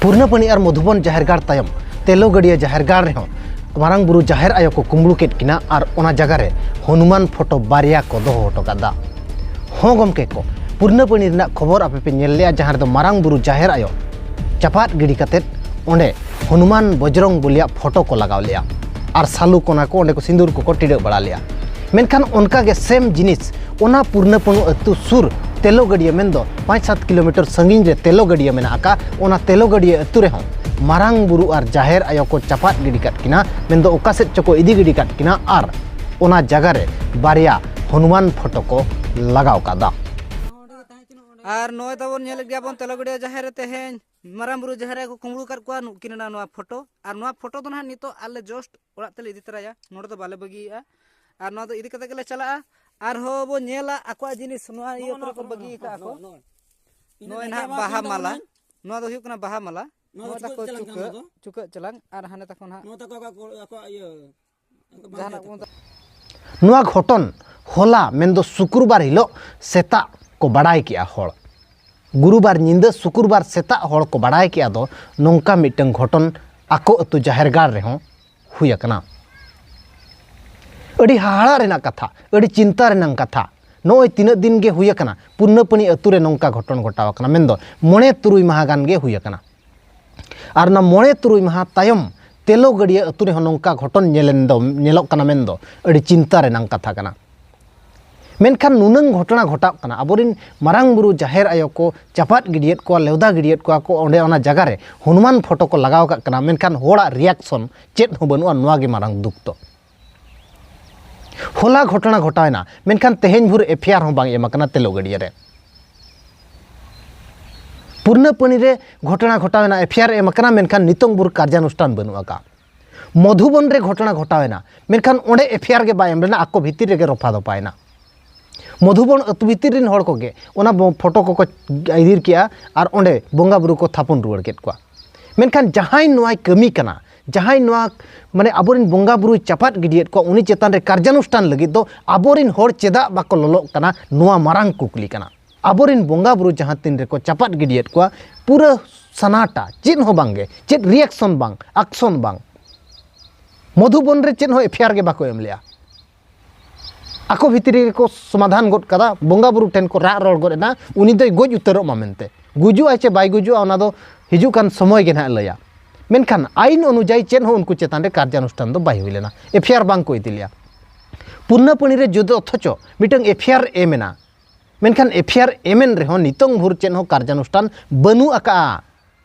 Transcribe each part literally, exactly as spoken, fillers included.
ᱯᱩᱨᱱᱟᱯᱟᱹᱱᱤ ᱟᱨ ᱢᱚᱫᱷᱩᱵᱚᱱ ᱡᱟᱦᱮᱨ ᱜᱟᱲ ᱛᱟᱭᱚᱢ ᱛᱮᱞᱚ ᱜᱟᱹᱰᱭᱟᱹ ᱡᱟᱦᱮᱨ ᱜᱟᱲ ᱨᱮᱦᱚᱸ ᱢᱟᱨᱟᱝ ᱵᱩᱨᱩ ᱡᱟᱦᱮᱨ ᱟᱭᱳ ᱠᱚ ᱠᱩᱢᱵᱽᱲᱩ ᱠᱮᱫ ᱠᱤᱱᱟ ᱟᱨ ᱚᱱᱟ ᱡᱟᱭᱜᱟ ᱨᱮ ᱦᱚᱱᱩᱢᱟᱱ ᱯᱷᱳᱴᱳ ᱵᱟᱨᱭᱟ ᱠᱚ ᱫᱚᱦᱚ ᱦᱚᱴᱚ ᱠᱟᱫᱟ᱾ ᱦᱚᱸ ᱜᱚᱢᱠᱮ ᱠᱚ, ᱯᱩᱨᱱᱟᱯᱟᱹᱱᱤ ᱨᱮᱱᱟᱜ ᱠᱷᱚᱵᱚᱨ ᱟᱯᱮ ᱯᱮ ᱧᱮᱞ ᱞᱮᱜᱼᱟ, ᱡᱟᱦᱟᱸ ᱨᱮᱫᱚ ᱢᱟᱨᱟᱝ ᱵᱩᱨᱩ ᱡᱟᱦᱮᱨ ᱟᱭᱳ ᱪᱟᱯᱟᱫ ᱜᱤᱰᱤ ᱠᱟᱛᱮᱫ ᱚᱸᱰᱮ ᱦᱚᱱᱩᱢᱟᱱ ᱵᱚᱡᱽᱨᱚᱝ ᱵᱚᱞᱤᱭᱟᱜ ᱯᱷᱳᱴᱳ ᱠᱚ ᱞᱟᱜᱟᱣ ᱞᱮᱜᱼᱟ ᱟᱨ ᱥᱟᱹᱞᱩ ᱠᱚᱱᱟ ᱠᱚ ᱚᱸᱰᱮ ᱠᱚ ᱥᱤᱸᱫᱩᱨ ᱠᱚᱠᱚ ᱴᱤᱰᱟᱹᱜ ᱵᱟᱲᱟ ᱞᱮᱜᱼᱟ᱾ ᱢᱮᱱᱠᱷᱟᱱ ᱚᱱᱠᱟ ᱜᱮ ᱥᱮᱢ ᱡᱤᱱᱤᱥ ᱚᱱᱟ ᱯᱩᱨᱱᱟᱯᱟᱹᱱᱩ ᱟᱹᱛᱩ ᱥᱩᱨ ᱛᱮᱞᱚ ᱜᱟᱹᱰᱭᱟᱹ, ᱢᱮᱱᱫᱚ ᱯᱟᱸᱪ ᱥᱟᱛ ᱠᱤᱞᱳᱢᱤᱴᱟᱨ ᱥᱟᱺᱜᱤᱧ ᱨᱮ ᱛᱮᱞᱚ ᱜᱟᱹᱰᱭᱟᱹ ᱢᱮᱱᱟᱜ ᱟᱠᱟᱫ, ᱚᱱᱟ ᱛᱮᱞᱚ ᱜᱟᱹᱰᱭᱟᱹ ᱟᱹᱛᱩ ᱨᱮᱦᱚᱸ ᱢᱟᱨᱟᱝ ᱵᱩᱨᱩ ᱟᱨ ᱡᱟᱦᱮᱨ ᱟᱭᱳ ᱠᱚ ᱪᱟᱯᱟᱫ ᱜᱤᱰᱤ ᱠᱟᱫ ᱠᱤᱱᱟ, ᱢᱮᱱᱫᱚ ᱚᱠᱟ ᱥᱮᱫ ᱪᱚᱠᱚ ᱤᱫᱤ ᱜᱤᱰᱤ ᱠᱟᱫ ᱠᱤᱱᱟ ᱟᱨ ᱚᱱᱟ ᱡᱟᱭᱜᱟ ᱨᱮ ᱵᱟᱨᱭᱟ ᱦᱚᱱᱩᱢᱟᱱ ᱯᱷᱳᱴᱳ ᱠᱚ ᱞᱟᱜᱟᱣ ᱠᱟᱫᱟ᱾ ᱟᱨ ᱱᱚᱜᱼᱚᱭ ᱛᱟᱵᱚᱱ ᱧᱮᱞᱮᱫ ᱜᱮᱭᱟ ᱵᱚᱱ ᱛᱮᱞᱚ ᱜᱟᱹᱰᱭᱟᱹ ᱡᱟᱦᱮᱨ ᱨᱮ ᱛᱮᱦᱮᱧ ᱢᱟᱨᱟᱝ ᱵᱩᱨᱩ ᱡᱟᱦᱮᱨ ᱟᱭᱳ ᱠᱚ ᱠᱩᱢᱵᱽᱲᱩ ᱟᱠᱟᱫ ᱠᱚᱣᱟ, ᱱᱩᱠᱤᱱ ᱨᱮᱱᱟᱜ ᱱᱚᱣᱟ ᱯᱷᱳᱴᱳ᱾ ᱟᱨ ᱱᱚᱣᱟ ᱯᱷᱳᱴᱳ ᱫᱚ ᱱᱟᱦᱟᱜ ᱱᱤᱛᱚᱜ ᱟᱞᱮ just ᱚᱲᱟᱜ ᱛᱮᱞᱮ ᱤᱫᱤ ᱛᱚᱨᱟᱭᱟ, ᱱᱚᱰᱮ ᱫᱚ ᱵᱟᱞᱮ ᱵᱟᱹᱜᱤᱭᱮᱜᱼᱟ᱾ ᱟᱨ ᱱᱚᱣᱟ ᱫᱚ ᱤᱫᱤ ᱠᱟᱛᱮ ᱜᱮᱞᱮ ᱪᱟᱞᱟᱜᱼᱟ᱾ ᱟᱨᱦᱚᱸ ᱵᱚ ᱧᱮᱞᱟ ᱟᱠᱚᱣᱟᱜ ᱡᱤᱱᱤᱥ, ᱱᱚᱣᱟ ᱤᱭᱟᱹ ᱠᱚᱨᱮ ᱠᱚ ᱵᱟᱹᱜᱤ ᱟᱠᱟᱫᱼᱟ ᱠᱚ᱾ ᱱᱚᱜᱼᱚᱭ ᱱᱟᱦᱟᱜ ᱵᱟᱦᱟ ᱢᱟᱞᱟ, ᱱᱚᱣᱟ ᱫᱚ ᱦᱩᱭᱩᱜ ᱠᱟᱱᱟ ᱵᱟᱦᱟ ᱢᱟᱞᱟ᱾ ᱱᱚᱣᱟ ᱫᱚ ᱱᱚᱣᱟ ᱛᱟᱠᱚ ᱪᱩᱠᱟᱹᱜ ᱪᱟᱞᱟᱝ ᱠᱟᱱᱟ, ᱪᱩᱠᱟᱹᱜ, ᱱᱚᱣᱟ ᱫᱚ᱾ ᱪᱩᱠᱟᱹᱜ ᱪᱟᱞᱟᱝ, ᱟᱨ ᱦᱟᱱᱮ ᱛᱟᱠᱚ ᱱᱟᱦᱟᱜ ᱱᱚᱣᱟ ᱛᱟᱠᱚ ᱟᱠᱚ, ᱟᱠᱚᱣᱟᱜ ᱤᱭᱟᱹ, ᱡᱟᱦᱟᱱᱟᱜ ᱠᱚ ᱢᱮᱛᱟᱜ᱾ ᱱᱚᱣᱟ ᱜᱷᱚᱴᱚᱱ ᱦᱚᱞᱟ, ᱢᱮᱱᱫᱚ ᱥᱩᱠᱨᱵᱟᱨ ᱦᱤᱞᱳᱜ ᱥᱮᱛᱟᱜ ᱠᱚ ᱵᱟᱲᱟᱭ ᱠᱮᱜᱼᱟ ᱦᱚᱲ᱾ ᱜᱩᱨᱩᱵᱟᱨ ᱧᱤᱫᱟᱹ ᱥᱩᱠᱨᱵᱟᱨ ᱥᱮᱛᱟᱜ ᱦᱚᱲ ᱠᱚ ᱵᱟᱲᱟᱭ ᱠᱮᱜᱼᱟ ᱫᱚ ᱱᱚᱝᱠᱟ ᱢᱤᱫᱴᱟᱝ ᱜᱷᱚᱴᱚᱱ ᱟᱠᱚ ᱟᱹᱛᱩ ᱡᱟᱦᱮᱨ ᱜᱟᱲ ᱨᱮᱦᱚᱸ ᱦᱩᱭ ᱟᱠᱟᱱᱟ᱾ ᱟᱹᱰᱤ ᱦᱟᱦᱟᱲᱟ ᱨᱮᱱᱟᱜ ᱠᱟᱛᱷᱟ, ᱟᱹᱰᱤ ᱪᱤᱱᱛᱟ ᱨᱮᱱᱟᱜ ᱠᱟᱛᱷᱟ᱾ ᱱᱚᱜᱼᱚᱭ ᱛᱤᱱᱟᱹᱜ ᱫᱤᱱ ᱜᱮ ᱦᱩᱭ ᱟᱠᱟᱱᱟ, ᱯᱩᱨᱱᱟᱯᱟᱹᱱᱤ ᱟᱹᱛᱩ ᱨᱮ ᱱᱚᱝᱠᱟ ᱜᱷᱚᱴᱚᱱ ᱜᱷᱚᱴᱟᱣ ᱟᱠᱟᱱᱟ, ᱢᱮᱱᱫᱚ ᱢᱚᱬᱮ ᱛᱩᱨᱩᱭ ᱢᱟᱦᱟ ᱜᱟᱱ ᱜᱮ ᱦᱩᱭ ᱟᱠᱟᱱᱟ᱾ ᱟᱨ ᱚᱱᱟ ᱢᱚᱬᱮ ᱛᱩᱨᱩᱭ ᱢᱟᱦᱟ ᱛᱟᱭᱚᱢ ᱛᱮᱞᱚ ᱜᱟᱹᱰᱭᱟᱹ ᱟᱹᱛᱩ ᱨᱮᱦᱚᱸ ᱱᱚᱝᱠᱟ ᱜᱷᱚᱴᱚᱱ ᱧᱮᱞᱮᱱ ᱫᱚ, ᱧᱮᱞᱚᱜ ᱠᱟᱱᱟ, ᱢᱮᱱᱫᱚ ᱟᱹᱰᱤ ᱪᱤᱱᱛᱟ ᱨᱮᱱᱟᱜ ᱠᱟᱛᱷᱟ ᱠᱟᱱᱟ᱾ ᱢᱮᱱᱠᱷᱟᱱ ᱱᱩᱱᱟᱹᱝ ᱜᱷᱚᱴᱚᱱᱟ ᱜᱷᱚᱴᱟᱜ ᱠᱟᱱᱟ, ᱟᱵᱚᱨᱮᱱ ᱢᱟᱨᱟᱝ ᱵᱩᱨᱩ ᱡᱟᱦᱮᱨ ᱟᱭᱳ ᱠᱚ ᱪᱟᱯᱟᱫ ᱜᱤᱰᱤᱭᱮᱫ ᱠᱚᱣᱟ, ᱞᱮᱣᱫᱟ ᱜᱤᱰᱤᱭᱮᱫ ᱠᱚᱣᱟ ᱠᱚ, ᱚᱸᱰᱮ ᱚᱱᱟ ᱡᱟᱭᱜᱟ ᱨᱮ ᱦᱚᱱᱩᱢᱟᱱ ᱯᱷᱳᱴᱳ ᱠᱚ ᱞᱟᱜᱟᱣ ᱠᱟᱜ ᱠᱟᱱᱟ, ᱢᱮᱱᱠᱷᱟᱱ ᱦᱚᱲᱟᱜ reaction ᱪᱮᱫ ᱦᱚᱸ ᱵᱟᱹᱱᱩᱜᱼᱟ᱾ ᱱᱚᱣᱟ ᱜᱮ ᱢᱟᱨᱟᱝ ᱫᱩᱠ ᱫᱚ᱾ ᱦᱚᱞᱟ ᱜᱷᱚᱴᱚᱱᱟ ᱜᱷᱚᱴᱟᱣᱮᱱᱟ, ᱢᱮᱱᱠᱷᱟᱱ ᱛᱮᱦᱮᱧ ᱵᱷᱳᱨ FIR ᱦᱚᱸ ᱵᱟᱝ ᱮᱢ ᱟᱠᱟᱱᱟ ᱛᱮᱞᱚ ᱜᱟᱹᱰᱭᱟᱹ ᱨᱮ᱾ ᱯᱩᱨᱱᱟᱯᱟᱹᱱᱤ ᱨᱮ ᱜᱷᱚᱴᱚᱱᱟ ᱜᱷᱚᱴᱟᱣᱮᱱᱟ, FIR ᱮᱢ ᱟᱠᱟᱱᱟ, ᱢᱮᱱᱠᱷᱟᱱ ᱱᱤᱛᱚᱝ ᱵᱷᱳᱨ ᱠᱟᱨᱡᱟᱱᱩᱥᱴᱷᱟᱱ ᱵᱟᱹᱱᱩᱜ ᱟᱠᱟᱫ᱾ ᱢᱚᱫᱷᱩᱵᱚᱱ ᱨᱮ ᱜᱷᱚᱴᱚᱱᱟ ᱜᱷᱚᱴᱟᱣᱮᱱᱟ, ᱢᱮᱱᱠᱷᱟᱱ ᱚᱸᱰᱮ FIR ᱜᱮ ᱵᱟᱭ ᱮᱢ ᱞᱮᱱᱟ, ᱟᱠᱚ ᱵᱷᱤᱛᱤᱨ ᱨᱮᱜᱮ ᱨᱚᱯᱷᱟ ᱫᱚᱯᱷᱟᱭᱮᱱᱟ᱾ ᱢᱚᱫᱷᱩᱵᱚᱱ ᱟᱹᱛᱩ ᱵᱷᱤᱛᱤᱨ ᱨᱮᱱ ᱦᱚᱲ ᱠᱚᱜᱮ ᱚᱱᱟ ᱵᱚ-, ᱯᱷᱳᱴᱳ ᱠᱚᱠᱚ ᱟᱹᱭᱫᱤᱨ ᱠᱮᱜᱼᱟ ᱟᱨ ᱚᱸᱰᱮ ᱵᱚᱸᱜᱟ ᱵᱩᱨᱩ ᱠᱚ ᱛᱷᱟᱯᱚᱱ ᱨᱩᱣᱟᱹᱲ ᱠᱮᱫ ᱠᱚᱣᱟ᱾ ᱢᱮᱱᱠᱷᱟᱱ ᱡᱟᱦᱟᱸᱭ ᱱᱚᱣᱟᱭ ᱠᱟᱹᱢᱤ ᱠᱟᱱᱟ, ᱡᱟᱦᱟᱸᱭ ᱱᱚᱣᱟ, ᱢᱟᱱᱮ, ᱟᱵᱚᱨᱮᱱ ᱵᱚᱸᱜᱟ ᱵᱩᱨᱩᱭ ᱪᱟᱯᱟᱫ ᱜᱤᱰᱤᱭᱮᱫ ᱠᱚᱣᱟ, ᱩᱱᱤ ᱪᱮᱛᱟᱱ ᱨᱮ ᱠᱟᱨᱡᱟᱱᱩᱥᱴᱷᱟᱱ ᱞᱟᱹᱜᱤᱫ ᱫᱚ ᱟᱵᱚᱨᱮᱱ ᱦᱚᱲ ᱪᱮᱫᱟᱜ ᱵᱟᱠᱚ ᱞᱚᱞᱚᱜ ᱠᱟᱱᱟ, ᱱᱚᱣᱟ ᱢᱟᱨᱟᱝ ᱠᱩᱠᱞᱤ ᱠᱟᱱᱟ᱾ ᱟᱵᱚᱨᱮᱱ ᱵᱚᱸᱜᱟ ᱵᱩᱨᱩ ᱡᱟᱦᱟᱸ ᱛᱤᱱ ᱨᱮᱠᱚ ᱪᱟᱯᱟᱫ ᱜᱤᱰᱤᱭᱮᱫ ᱠᱚᱣᱟ, ᱯᱩᱨᱟᱹ ᱥᱟᱱᱟᱴᱟ, ᱪᱮᱫ ᱦᱚᱸ ᱵᱟᱝ ᱜᱮ, ᱪᱮᱫ ᱨᱤᱭᱮᱠᱥᱚᱱ ᱵᱟᱝ, ᱟᱠᱥᱚᱱ ᱵᱟᱝ᱾ ᱢᱚᱫᱷᱩᱵᱚᱱ ᱨᱮ ᱪᱮᱫ ᱦᱚᱸ ᱮᱯᱷ ᱟᱭ ᱟᱨ ᱜᱮ ᱵᱟᱠᱚ ᱮᱢ ᱞᱮᱜᱼᱟ᱾ ᱟᱠᱚ ᱵᱷᱤᱛᱨᱤ ᱨᱮᱠᱚ ᱥᱚᱢᱟᱫᱷᱟᱱ ᱜᱚᱫ ᱠᱟᱫᱟ, ᱵᱚᱸᱜᱟ ᱵᱩᱨᱩ ᱴᱷᱮᱱ ᱠᱚ ᱨᱟᱜ ᱨᱚᱲ ᱜᱚᱫ ᱮᱱᱟ, ᱩᱱᱤ ᱫᱚᱭ ᱜᱚᱡ ᱩᱛᱟᱹᱨᱚᱜ ᱢᱟ ᱢᱮᱱᱛᱮ᱾ ᱜᱩᱡᱩᱜ ᱟᱭ ᱪᱮ ᱵᱟᱭ ᱜᱩᱡᱩᱜᱼᱟ, ᱚᱱᱟ ᱫᱚ ᱦᱤᱡᱩᱜ ᱠᱟᱱ ᱥᱚᱢᱚᱭ ᱜᱮ ᱱᱟᱦᱟᱜ ᱞᱟᱹᱭᱟ᱾ ᱢᱮᱱᱠᱷᱟᱱ ᱟᱭᱤᱱ ᱚᱱᱩᱡᱟᱭᱤ ᱪᱮᱫ ᱦᱚᱸ ᱩᱱᱠᱩ ᱪᱮᱛᱟᱱ ᱨᱮ ᱠᱟᱨᱡᱟᱱᱩᱥᱴᱷᱟᱱ ᱫᱚ ᱵᱟᱭ ᱦᱩᱭ ᱞᱮᱱᱟ, ᱮᱯᱷ ᱟᱭ ᱟᱨ ᱵᱟᱝ ᱠᱚ ᱤᱫᱤ ᱞᱮᱜᱼᱟ᱾ ᱯᱩᱨᱱᱟᱯᱟᱹᱲᱤ ᱨᱮ ᱡᱩᱫᱤ ᱚᱛᱷᱚᱪᱚ ᱢᱤᱫᱴᱟᱝ ᱮᱯᱷ ᱟᱭ ᱟᱨ ᱮᱢ ᱮᱱᱟ, ᱢᱮᱱᱠᱷᱟᱱ ᱮᱯᱷ ᱟᱭ ᱟᱨ ᱮᱢ ᱮᱱ ᱨᱮᱦᱚᱸ ᱱᱤᱛᱚᱝ ᱵᱷᱳᱨ ᱪᱮᱫ ᱦᱚᱸ ᱠᱟᱨᱡᱟᱱᱩᱥᱴᱷᱟᱱ ᱵᱟᱹᱱᱩᱜ ᱟᱠᱟᱜᱼᱟ᱾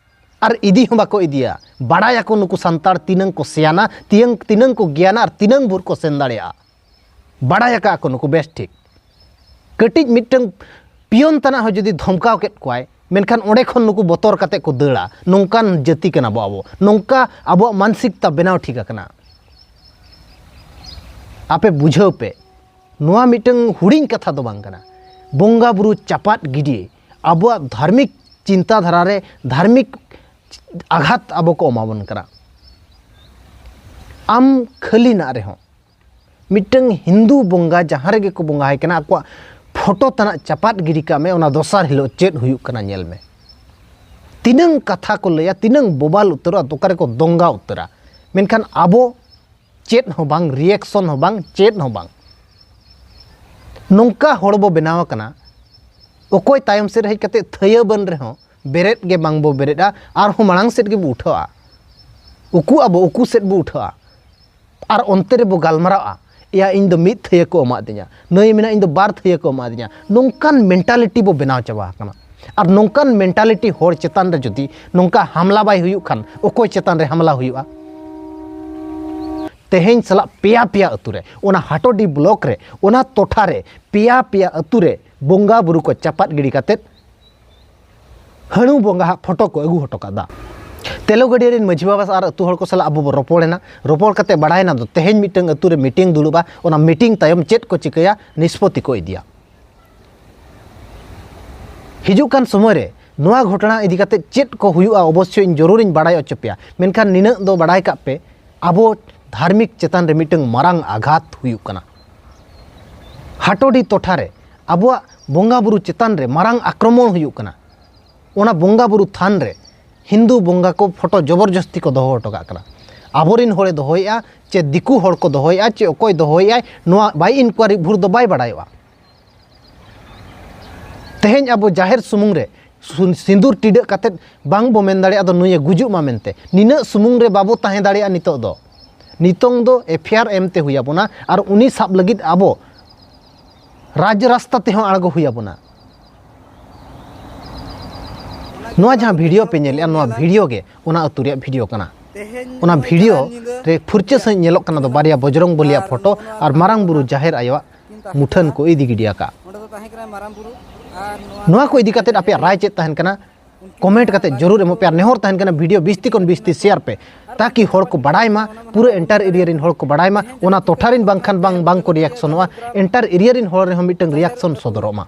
ᱟᱨ ᱤᱫᱤ ᱦᱚᱸ ᱵᱟᱠᱚ ᱤᱫᱤᱭᱟ᱾ ᱵᱟᱲᱟᱭᱟᱠᱚ ᱱᱩᱠᱩ ᱥᱟᱱᱛᱟᱲ ᱛᱤᱱᱟᱹᱝ ᱠᱚ ᱥᱮᱭᱟᱱᱟ, ᱛᱤᱭᱟᱹᱝ, ᱛᱤᱱᱟᱹᱝ ᱠᱚ ᱜᱮᱭᱟᱱᱟ ᱟᱨ ᱛᱤᱱᱟᱹᱝ ᱵᱷᱳᱨ ᱠᱚ ᱥᱮᱱ ᱫᱟᱲᱮᱭᱟᱜᱼᱟ᱾ ᱵᱟᱲᱟᱭ ᱟᱠᱟᱫ ᱠᱚ ᱱᱩᱠᱩ ᱵᱮᱥ ᱴᱷᱤᱠ᱾ ᱠᱟᱹᱴᱤᱡ ᱢᱤᱫᱴᱟᱝ ᱯᱤᱭᱚᱱ ᱛᱟᱱᱟᱜ ᱦᱚᱸ ᱡᱩᱫᱤ ᱫᱷᱚᱢᱠᱟᱣ ᱠᱮᱫ ᱠᱚᱣᱟᱭ, ᱢᱮᱱᱠᱷᱟᱱ ᱚᱸᱰᱮ ᱠᱷᱚᱱ ᱱᱩᱠᱩ ᱵᱚᱛᱚᱨ ᱠᱟᱛᱮ ᱠᱚ ᱫᱟᱹᱲᱟ᱾ ᱱᱚᱝᱠᱟᱱ ᱡᱟᱹᱛᱤ ᱠᱟᱱᱟ ᱵᱚ ᱟᱵᱚ, ᱱᱚᱝᱠᱟ ᱟᱵᱚᱣᱟᱜ ᱢᱟᱱᱥᱤᱠᱛᱟ ᱵᱮᱱᱟᱣ ᱴᱷᱤᱠ ᱟᱠᱟᱱᱟ᱾ ᱟᱯᱮ ᱵᱩᱡᱷᱟᱹᱣ ᱯᱮ, ᱱᱚᱣᱟ ᱢᱤᱫᱴᱟᱝ ᱦᱩᱰᱤᱧ ᱠᱟᱛᱷᱟ ᱫᱚ ᱵᱟᱝ ᱠᱟᱱᱟ᱾ ᱵᱚᱸᱜᱟ ᱵᱩᱨᱩ ᱪᱟᱯᱟᱫ ᱜᱤᱰᱤ, ᱟᱵᱚᱣᱟᱜ ᱫᱷᱟᱨᱢᱤᱠ ᱪᱤᱱᱛᱟᱹ ᱫᱷᱟᱨᱟ ᱨᱮ ᱫᱷᱟᱨᱢᱤᱠ ᱟᱜᱷᱟᱛ ᱟᱵᱚ ᱠᱚ ᱮᱢᱟᱵᱚᱱ ᱠᱟᱱᱟ᱾ ᱟᱢ ᱠᱷᱟᱹᱞᱤ ᱱᱟᱜ ᱨᱮᱦᱚᱸ ᱢᱤᱫᱴᱟᱝ ᱦᱤᱱᱫᱩ ᱵᱚᱸᱜᱟ ᱡᱟᱦᱟᱸ ᱨᱮᱜᱮ ᱠᱚ ᱵᱚᱸᱜᱟ ᱟᱭ ᱠᱟᱱᱟ, ᱟᱠᱚᱣᱟᱜ ᱯᱷᱳᱴᱳ ᱛᱟᱱᱟᱜ ᱪᱟᱯᱟᱫ ᱜᱤᱰᱤ ᱠᱟᱜ ᱢᱮ, ᱚᱱᱟ ᱫᱚᱥᱟᱨ ᱦᱤᱞᱳᱜ ᱪᱮᱫ ᱦᱩᱭᱩᱜ ᱠᱟᱱᱟ ᱧᱮᱞ ᱢᱮ᱾ ᱛᱤᱱᱟᱹᱝ ᱠᱟᱛᱷᱟ ᱠᱚ ᱞᱟᱹᱭᱟ, ᱛᱤᱱᱟᱹᱝ ᱵᱳᱵᱟᱞ ᱩᱛᱟᱹᱨᱚᱜᱼᱟ, ᱚᱠᱟ ᱨᱮᱠᱚ ᱫᱚᱝᱜᱟ ᱩᱛᱟᱹᱨᱟ᱾ ᱢᱮᱱᱠᱷᱟᱱ ᱟᱵᱚ ᱪᱮᱫ ᱦᱚᱸ ᱵᱟᱝ, ᱨᱤᱭᱮᱠᱥᱚᱱ ᱦᱚᱸ ᱵᱟᱝ, ᱪᱮᱫ ᱦᱚᱸ ᱵᱟᱝ᱾ ᱱᱚᱝᱠᱟ ᱦᱚᱲ ᱵᱚ ᱵᱮᱱᱟᱣ ᱟᱠᱟᱱᱟ, ᱚᱠᱚᱭ ᱛᱟᱭᱚᱢ ᱥᱮᱫ ᱨᱮ ᱦᱮᱡ ᱠᱟᱛᱮ ᱛᱷᱟᱹᱭᱟᱹ ᱵᱟᱹᱱ ᱨᱮᱦᱚᱸ ᱵᱮᱨᱮᱫ ᱜᱮ ᱵᱟᱝ ᱵᱚ ᱵᱮᱨᱮᱫᱼᱟ, ᱟᱨᱦᱚᱸ ᱢᱟᱲᱟᱝ ᱥᱮᱫ ᱜᱮᱵᱚ ᱩᱴᱷᱟᱹᱜᱼᱟ᱾ ᱩᱠᱩ ᱟᱵᱚ, ᱩᱠᱩ ᱥᱮᱫ ᱵᱚ ᱩᱴᱷᱟᱹᱜᱼᱟ᱾ ᱟᱨ ᱚᱱᱛᱮ ᱨᱮᱵᱚ ᱜᱟᱞᱢᱟᱨᱟᱜᱼᱟ, "ᱮᱭᱟ, ᱤᱧ ᱫᱚ ᱢᱤᱫ ᱛᱷᱟᱹᱭᱟᱹ ᱠᱚ ᱮᱢᱟᱫᱤᱧᱟ, ᱱᱟᱹᱭ ᱢᱮᱱᱟ, ᱤᱧ ᱫᱚ ᱵᱟᱨ ᱛᱷᱟᱹᱭᱟᱹ ᱠᱚ ᱮᱢᱟᱫᱤᱧᱟ", ᱱᱚᱝᱠᱟᱱ ᱢᱮᱱᱴᱟᱞᱤᱴᱤ ᱵᱚ ᱵᱮᱱᱟᱣ ᱪᱟᱵᱟ ᱟᱠᱟᱱᱟ᱾ ᱟᱨ ᱱᱚᱝᱠᱟᱱ ᱢᱮᱱᱴᱟᱞᱤᱴᱤ ᱦᱚᱲ ᱪᱮᱛᱟᱱ ᱨᱮ ᱡᱩᱫᱤ ᱱᱚᱝᱠᱟ ᱦᱟᱢᱞᱟ ᱵᱟᱭ ᱦᱩᱭᱩᱜ ᱠᱷᱟᱱ, ᱚᱠᱚᱭ ᱪᱮᱛᱟᱱ ᱨᱮ ᱦᱟᱢᱞᱟ ᱦᱩᱭᱩᱜᱼᱟ? ᱛᱮᱦᱮᱧ ᱥᱟᱞᱟᱜ ᱯᱮᱭᱟ ᱯᱮᱭᱟ ᱟᱹᱛᱩ ᱨᱮ, ᱚᱱᱟ ᱦᱟᱴᱳᱰᱤ ᱵᱞᱚᱠ ᱨᱮ, ᱚᱱᱟ ᱴᱚᱴᱷᱟ ᱨᱮ ᱯᱮᱭᱟ ᱯᱮᱭᱟ ᱟᱹᱛᱩ ᱨᱮ ᱵᱚᱸᱜᱟ ᱵᱩᱨᱩ ᱠᱚ ᱪᱟᱯᱟᱫ ᱜᱤᱰᱤ ᱠᱟᱛᱮᱫ ᱦᱟᱹᱬᱩ ᱵᱚᱸᱜᱟ ᱦᱟᱜ ᱯᱷᱳᱴᱳ ᱠᱚ ᱟᱹᱜᱩ ᱦᱚᱴᱚ ᱠᱟᱫᱟ᱾ ᱛᱮᱞᱳ ᱜᱟᱹᱰᱭᱟᱹ ᱨᱮᱱ ᱢᱟᱹᱡᱷᱤ ᱵᱟᱵᱟ ᱟᱨ ᱟᱹᱛᱩ ᱦᱚᱲ ᱠᱚ ᱥᱟᱞᱟᱜ ᱟᱵᱚ ᱵᱚ ᱨᱚᱯᱚᱲᱮᱱᱟ᱾ ᱨᱚᱯᱚᱲ ᱠᱟᱛᱮ ᱵᱟᱲᱟᱭᱮᱱᱟ ᱫᱚ ᱛᱮᱦᱮᱧ ᱢᱤᱫᱴᱟᱝ ᱟᱹᱛᱩ ᱨᱮ ᱢᱤᱴᱤᱝ ᱫᱩᱲᱩᱵᱼᱟ, ᱚᱱᱟ ᱢᱤᱴᱤᱝ ᱛᱟᱭᱚᱢ ᱪᱮᱫ ᱠᱚ ᱪᱤᱠᱟᱹᱭᱟ, ᱱᱤᱥᱯᱚᱛᱤ ᱠᱚ ᱤᱫᱤᱭᱟ᱾ ᱦᱤᱡᱩᱜ ᱠᱟᱱ ᱥᱚᱢᱚᱭ ᱨᱮ ᱱᱚᱣᱟ ᱜᱷᱚᱴᱚᱱᱟ ᱤᱫᱤ ᱠᱟᱛᱮ ᱪᱮᱫ ᱠᱚ ᱦᱩᱭᱩᱜᱼᱟ, ᱚᱵᱚᱥᱥᱳᱭ ᱤᱧ ᱡᱚᱨᱩᱨᱤᱧ ᱵᱟᱲᱟᱭ ᱦᱚᱪᱚ ᱯᱮᱭᱟ, ᱢᱮᱱᱠᱷᱟᱱ ᱱᱤᱱᱟᱹᱜ ᱫᱚ ᱵᱟᱲᱟᱭ ᱠᱟᱜ ᱯᱮ, ᱟᱵᱚ ᱫᱷᱟᱨᱢᱤᱠ ᱪᱮᱛᱟᱱ ᱨᱮ ᱢᱤᱫᱴᱟᱝ ᱢᱟᱨᱟᱝ ᱟᱜᱷᱟᱛ ᱦᱩᱭᱩᱜ ᱠᱟᱱᱟ᱾ ᱦᱟᱴᱳᱰᱤ ᱴᱚᱴᱷᱟ ᱨᱮ ᱟᱵᱚᱣᱟᱜ ᱵᱚᱸᱜᱟ ᱵᱩᱨᱩ ᱪᱮᱛᱟᱱ ᱨᱮ ᱢᱟᱨᱟᱝ ᱟᱠᱨᱚᱢᱚᱱ ᱦᱩᱭᱩᱜ ᱠᱟᱱᱟ᱾ ᱚᱱᱟ ᱵᱚᱸᱜᱟ ᱵᱩᱨᱩ ᱛᱷᱟᱱ ᱨᱮ ᱦᱤᱱᱫᱩ ᱵᱚᱸᱜᱟ ᱠᱚ ᱯᱷᱳᱴᱳ ᱡᱚᱵᱚᱨᱡᱚᱥᱛᱤ ᱠᱚ ᱫᱚᱦᱚ ᱦᱚᱴᱚ ᱠᱟᱜ ᱠᱟᱱᱟ᱾ ᱟᱵᱚᱨᱮᱱ ᱦᱚᱲᱮ ᱫᱚᱦᱚᱭᱮᱫᱼᱟ ᱪᱮ ᱫᱤᱠᱩ ᱦᱚᱲ ᱠᱚ ᱫᱚᱦᱚᱭᱮᱫᱼᱟ ᱪᱮ ᱚᱠᱚᱭ ᱫᱚᱦᱚᱭᱮᱫᱼᱟᱭ, ᱱᱚᱣᱟ ᱵᱟᱭ ᱤᱱᱠᱩᱣᱟᱨᱤ ᱵᱷᱳᱨ ᱫᱚ ᱵᱟᱭ ᱵᱟᱲᱟᱭᱚᱜᱼᱟ᱾ ᱛᱮᱦᱮᱧ ᱟᱵᱚ ᱡᱟᱦᱮᱨ ᱥᱩᱢᱩᱝ ᱨᱮ ᱥᱩᱱ-, ᱥᱤᱸᱫᱩᱨ ᱴᱤᱰᱟᱹᱜ ᱠᱟᱛᱮᱫ ᱵᱟᱝ ᱵᱚ ᱢᱮᱱ ᱫᱟᱲᱮᱭᱟᱜᱼᱟ ᱫᱚ ᱱᱩᱭᱮ ᱜᱩᱡᱩᱜ ᱢᱟ ᱢᱮᱱᱛᱮ᱾ ᱱᱤᱱᱟᱹᱜ ᱥᱩᱢᱩᱝ ᱨᱮ ᱵᱟᱵᱚ ᱛᱟᱦᱮᱸ ᱫᱟᱲᱮᱭᱟᱜᱼᱟ ᱱᱤᱛᱚᱜ ᱫᱚ᱾ ᱱᱤᱛᱚᱝ ᱫᱚ ᱮᱯᱷ ᱟᱭ ᱟᱨ ᱮᱢ ᱛᱮ ᱦᱩᱭ ᱟᱵᱚᱱᱟ ᱟᱨ ᱩᱱᱤ ᱥᱟᱵ ᱞᱟᱹᱜᱤᱫ ᱟᱵᱚ ᱨᱟᱡᱽ ᱨᱟᱥᱛᱟ ᱛᱮᱦᱚᱸ ᱟᱬᱜᱚ ᱦᱩᱭ ᱟᱵᱚᱱᱟ᱾ ᱱᱚᱣᱟ ᱡᱟᱦᱟᱸ ᱵᱷᱤᱰᱤᱭᱳ ᱯᱮ ᱧᱮᱞᱮᱫᱼᱟ, ᱱᱚᱣᱟ ᱵᱷᱤᱰᱤᱭᱳ ᱜᱮ ᱚᱱᱟ ᱟᱹᱛᱩ ᱨᱮᱭᱟᱜ ᱵᱷᱤᱰᱤᱭᱳ ᱠᱟᱱᱟ᱾ ᱚᱱᱟ ᱵᱷᱤᱰᱤᱭᱳ ᱨᱮ ᱯᱷᱩᱨᱪᱟᱹ ᱥᱟᱺᱦᱤᱡ ᱧᱮᱞᱚᱜ ᱠᱟᱱᱟ ᱫᱚ ᱵᱟᱨᱭᱟ ᱵᱚᱡᱽᱨᱚᱝ ᱵᱚᱞᱤᱭᱟᱜ ᱯᱷᱳᱴᱳ ᱟᱨ ᱢᱟᱨᱟᱝ ᱵᱩᱨᱩ ᱡᱟᱦᱮᱨ ᱟᱭᱳᱣᱟᱜ ᱢᱩᱴᱷᱟᱹᱱ ᱠᱚ ᱤᱫᱤ ᱜᱤᱰᱤ ᱟᱠᱟᱫ᱾ ᱱᱚᱣᱟ ᱠᱚ ᱤᱫᱤ ᱠᱟᱛᱮᱫ ᱟᱯᱮᱭᱟᱜ ᱨᱟᱭ ᱪᱮᱫ ᱛᱟᱦᱮᱱ ᱠᱟᱱᱟ? ᱠᱚᱢᱮᱱᱴ ᱠᱟᱛᱮᱫ ᱡᱚᱨᱩᱨ ᱮᱢᱚᱜ ᱯᱮ ᱟᱨ ᱱᱮᱦᱚᱨ ᱛᱟᱦᱮᱱ ᱠᱟᱱᱟ ᱵᱷᱤᱰᱤᱭᱳ ᱵᱤᱥᱛᱤ ᱠᱷᱚᱱ ᱵᱤᱥᱛᱤ ᱥᱮᱭᱟᱨ ᱯᱮ, ᱛᱟᱠᱤ ᱦᱚᱲ ᱠᱚ ᱵᱟᱲᱟᱭ ᱢᱟ, ᱯᱩᱨᱟᱹ ᱮᱱᱴᱟᱨ ᱮᱨᱤᱭᱟ ᱨᱮᱱ ᱦᱚᱲ ᱠᱚ ᱵᱟᱲᱟᱭ ᱢᱟ, ᱚᱱᱟ ᱴᱚᱴᱷᱟ ᱨᱮᱱ ᱵᱟᱝᱠᱷᱟᱱ ᱵᱟᱝ, ᱵᱟᱝ ᱠᱚ ᱨᱤᱭᱟᱠᱥᱚᱱᱚᱜᱼᱟ, ᱮᱱᱴᱟᱨ ᱮᱨᱤᱭᱟ ᱨᱮᱱ ᱦᱚᱲ ᱨᱮᱦᱚᱸ ᱢᱤᱫᱴᱟᱝ ᱨᱤᱭᱟᱠᱥᱚᱱ ᱥᱚᱫᱚᱨᱚᱜ ᱢᱟ᱾